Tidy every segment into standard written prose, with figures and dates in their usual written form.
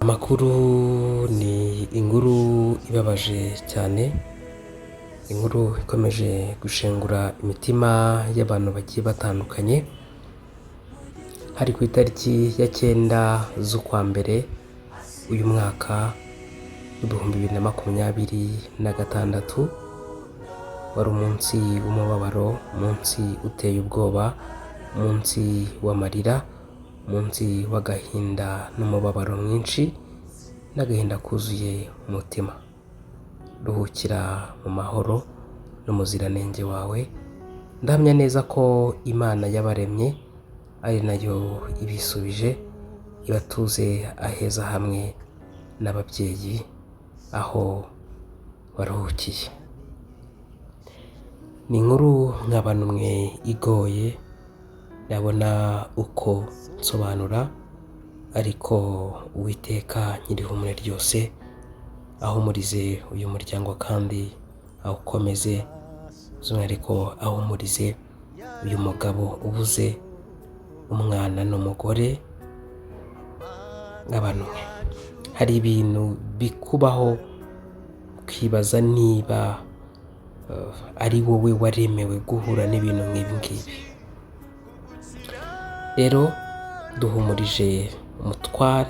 Amakuru ni inkuru ibabaje cyane, inkuru ikomeje gushengura imitima y'abantu bagiye batandukanye. Hari ku itariki ya 9 z'ukwa mbere uyu mwaka w'2026, wari umunsi w'umubabaro, umunsi uteye ubwoba, umunsi w'amarira, umunsi w'agahinda n'umubabaro mwinshi n'agahinda kuzuye umutima. Ruhukira mu mahoro n'umuziranenge wawe. Ndahamya neza ko Imana yabaremye ari nayo ibisubije, ibatuze aheza hamwe n'ababyeyi aho baruhukiye. Ni inkuru nk'abantu mwe igoye, ndabona uko nsobanura, ariko Uwiteka nyir'ihumure ryose ahumurize uyu muryango kandi awukomeze, by'umwihariko ahumurize uyu mugabo ubuze umwana n'umugore. Nk'abantu mwe, hari ibintu bikubaho ukibaza niba ari wowe waremewe guhura n'ibintu nk'ibi ngibi. Rero duhumurije umutware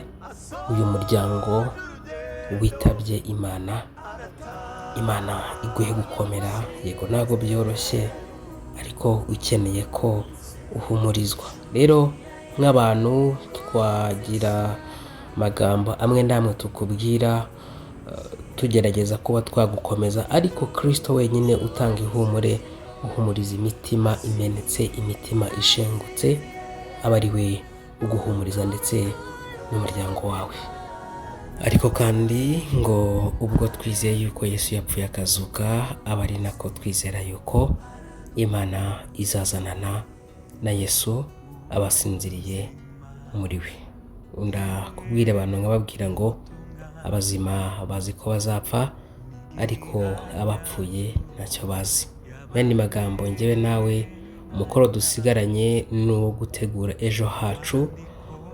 uyu muryango witabye Imana. Imana iguhe gukomera. Yego, ntabwo byoroshye, ariko ukeneye ko uhumurizwa. Rero nk'abantu twagira amagambo amwe n'amwe tukubwira, tugerageza kuba twagukomeza, ariko Kirisito wenyine utanga ihumure, uhumuriza imitima imenetse, imitima ishengutse, aba ari we uguhumuriza ndetse n'umuryango wawe. Ariko kandi ngo ubwo twizeye yuko Yesu yapfuye akazuka, aba ari nako twizera yuko Imana izazanana na Yesu abasinziriye muri we. Ndakubwira abantu nkababwira ngo abazima bazi ko bazapfa, ariko abapfuye ntacyo bazi. Mu yandi magambo, njyewe nawe umukoro dusigaranye ni uwo gutegura ejo hacu,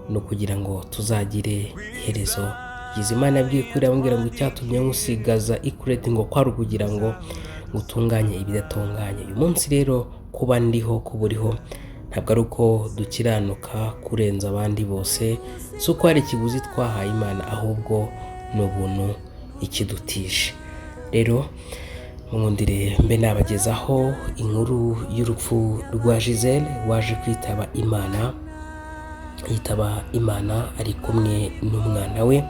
ni ukugira ngo tuzagire iherezo ryiza. Imana yabwiye kuri iramubwira ngo icyatumye nkusigaza ikureti ngo kwari ukugira ngo ngutunganye ibidatunganye. Uyu munsi rero kuba ndiho, kuba uriho, ntabwo ari uko dukiranuka kurenza abandi bose, si uko hari ikiguzi twahaye Imana, ahubwo ni ubuntu ikidutije. Rero nkundire mbe nabagezaho inkuru y'urupfu rwa Gisele waje kwitaba Imana, yitaba Imana ari kumwe n'umwana we.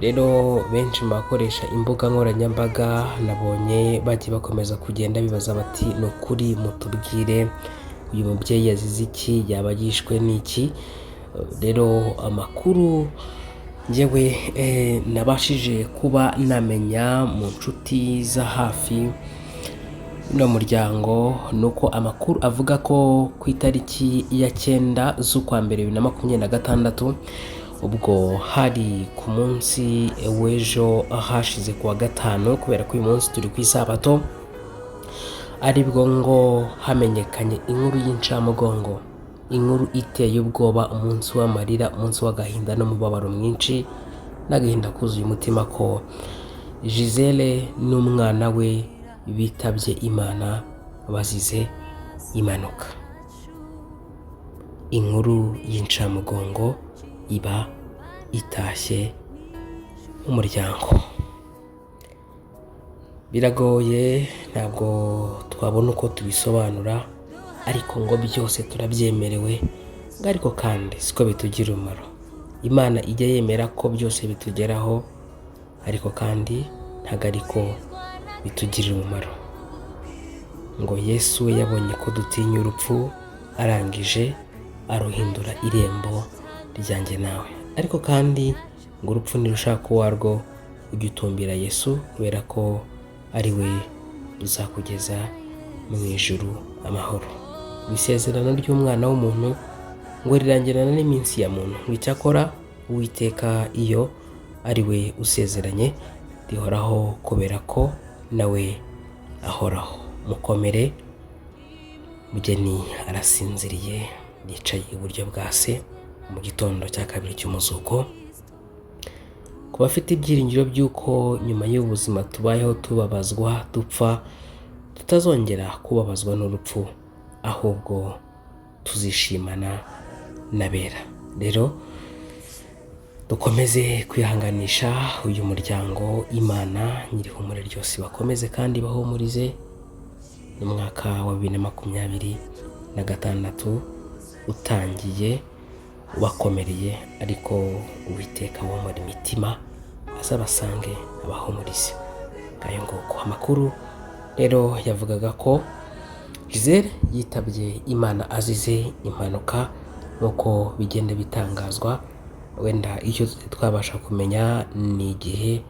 Rero benshi mu bakoresha imbuga nkoranyambaga nabonye bagiye bakomeza kugenda bibaza bati: "Ni ukuri mutubwire, uyu mubyeyi yazize iki? Yaba yishwe n'iki?" Rero amakuru njyewe nabashije kuba namenya mu nshuti za hafi uno muryango ni uko amakuru avuga ko ku itariki ya 9 z'ukwa mbere 2026, ubwo hari ku munsi w'ejo hashize ku wa gatanu, kubera ko uyu munsi turi ku isabato, aribwo ngo hamenyekanye inkuru y'incamugongo, inkuru iteye ubwoba, umunsi w'amarira, umunsi w'agahinda n'umubabaro mwinshi n'agahinda kuzuye umutima, ko Gisele n'umwana we bitabye Imana bazize impanuka. Inkuru y'incamugongo iba itashye umuryango. Biragoye, ntabwo twabona uko tubisobanura, ariko ngo byose turabyemerewe, ngo ariko kandi siko bitugirira umumaro. Imana ijya yemera ko byose bitugeraho, ariko kandi ntabwo ariko bitugirira umumaro. Ngo Yesu we yabonye ko dutinya urupfu, arangije aruhindura irembo ryanjye nawe. Ariko kandi ngo urupfu nirushaka uwarwo, ujye utumbira Yesu, kubera ko ari we uzakugeza mu ijuru amahoro. Isezerano ry'umwana w'umuntu ngo rirangirana n'iminsi ya muntu, ngo icyakora Uwiteka iyo ari we usezeranye rihoraho, kubera ko nawe ahoraho. Mukomere, mugeni arasinziriye, yicaye iburyo bwa se. mu gitondo cya kabiri cy'umuzuko. Ku bafite ibyiringiro by'uko nyuma y'ubuzima tubayeho tubabazwa dupfa, tutazongera kubabazwa n'urupfu, ahubwo tuzishimana n'abera. Rero dukomeze kwihanganisha uyu muryango, Imana nyir'ihumure ryose bakomeze kandi bahumurize. Ni umwaka wa 2026 utangiye ubakomereye, ariko Uwiteka womora imitima azabasange abahumurize. Ngayo nguko amakuru rero yavugaga ko Gisele yitabye Imana azize impanuka, nk'uko bigenda bitangazwa. Wenda icyo twabasha kumenya ni igihe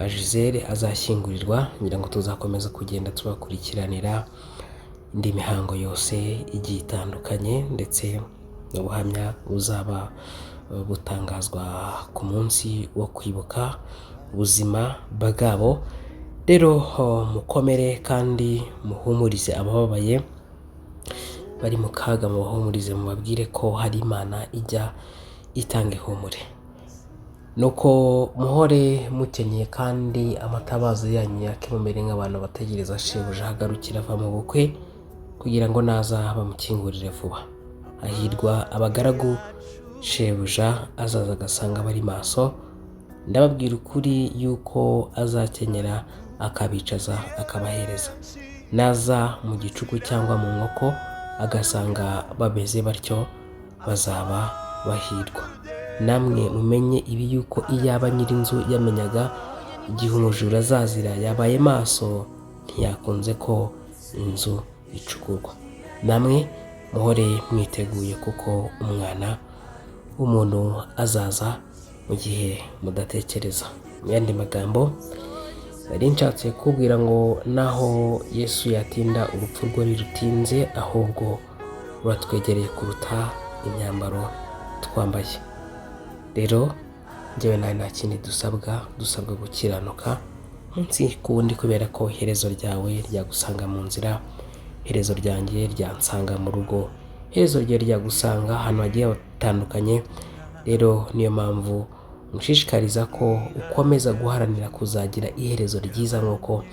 Gisele azashyingurirwa, ngira ngo tuzakomeza kugenda tubakurikiranira indi mihango yose igiye itandukanye, ndetse n'ubuhamya buzaba butangazwa ku munsi wo kwibuka ubuzima bwabo. Rero mukomere kandi muhumurize abababaye bari mu kaga, mubahumurize, mubabwire ko hari Imana ijya itanga ihumure. Nuko muhore mukenyeye kandi amatabaza yanyu yake, mumere nk'abantu bategereza shebuja ahagarukira ava mu bukwe, kugira ngo naza bamukingurire vuba. Hahirwa abagaragu shebuja azaza agasanga bari maso. Ndababwira ukuri yuko azakenyera akabicaza akabahereza. Naza mu gicuku cyangwa mu nkoko agasanga bameze batyo, bazaba bahirwa. Namwe mumenye ibi yuko iyaba nyir'inzu yamenyaga igihe umujura azazira, yabaye maso ntiyakunze ko inzu icukurwa. Namwe muhore mwiteguye, kuko Umwana w'umuntu azaza mu gihe mudatekereza. Mu yandi magambo nari nshatse kubwira ngo naho Yesu yatinda, urupfu rwe ntirutinze, ahubwo ruratwegereye kuruta imyambaro twambaye. Rero njyewe nawe nta kindi dusabwa, dusabwa gukiranuka munsi ku wundi, kubera ko iherezo ryawe ryagusanga mu nzira, iherezo ryanjye ryansanga mu rugo, iherezo ryawe ryagusanga ahantu hagiye hatandukanye. Rero niyo mpamvu mushishikariza ko ukomeza guharanira kuzagira iherezo ryiza nk'uko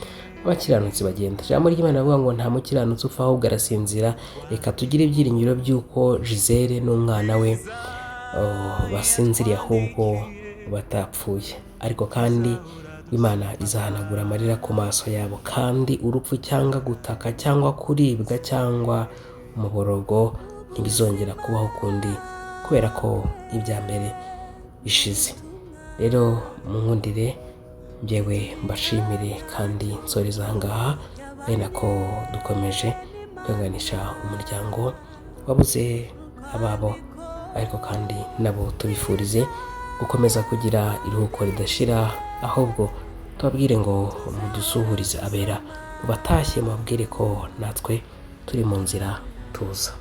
abakiranutsi bagenda. Ijambo ry'Imana rivuga ngo nta mukiranutsi upfa ahubwo arasinzira. Reka tugire ibyiringiro by'uko Gisele n'umwana we basinziriye ahubwo batapfuye, ariko kandi Imana izahanagura amarira ku maso yabo, kandi urupfu cyangwa gutaka cyangwa kuribwa cyangwa umuborogo ntibizongera kubaho ukundi, kubera ko ibya mbere bishize. Rero munkundire njyewe mbashimire kandi nsoreza aha ngaha, ari nako dukomeje kwihanganisha umuryango wabuze ababo, ariko kandi nabo tubifurize gukomeza kugira iruhuko ridashira, ahubwo tubabwire ngo mudusuhurize abera, mubatashye, mubabwire ko natwe turi mu nzira tuza.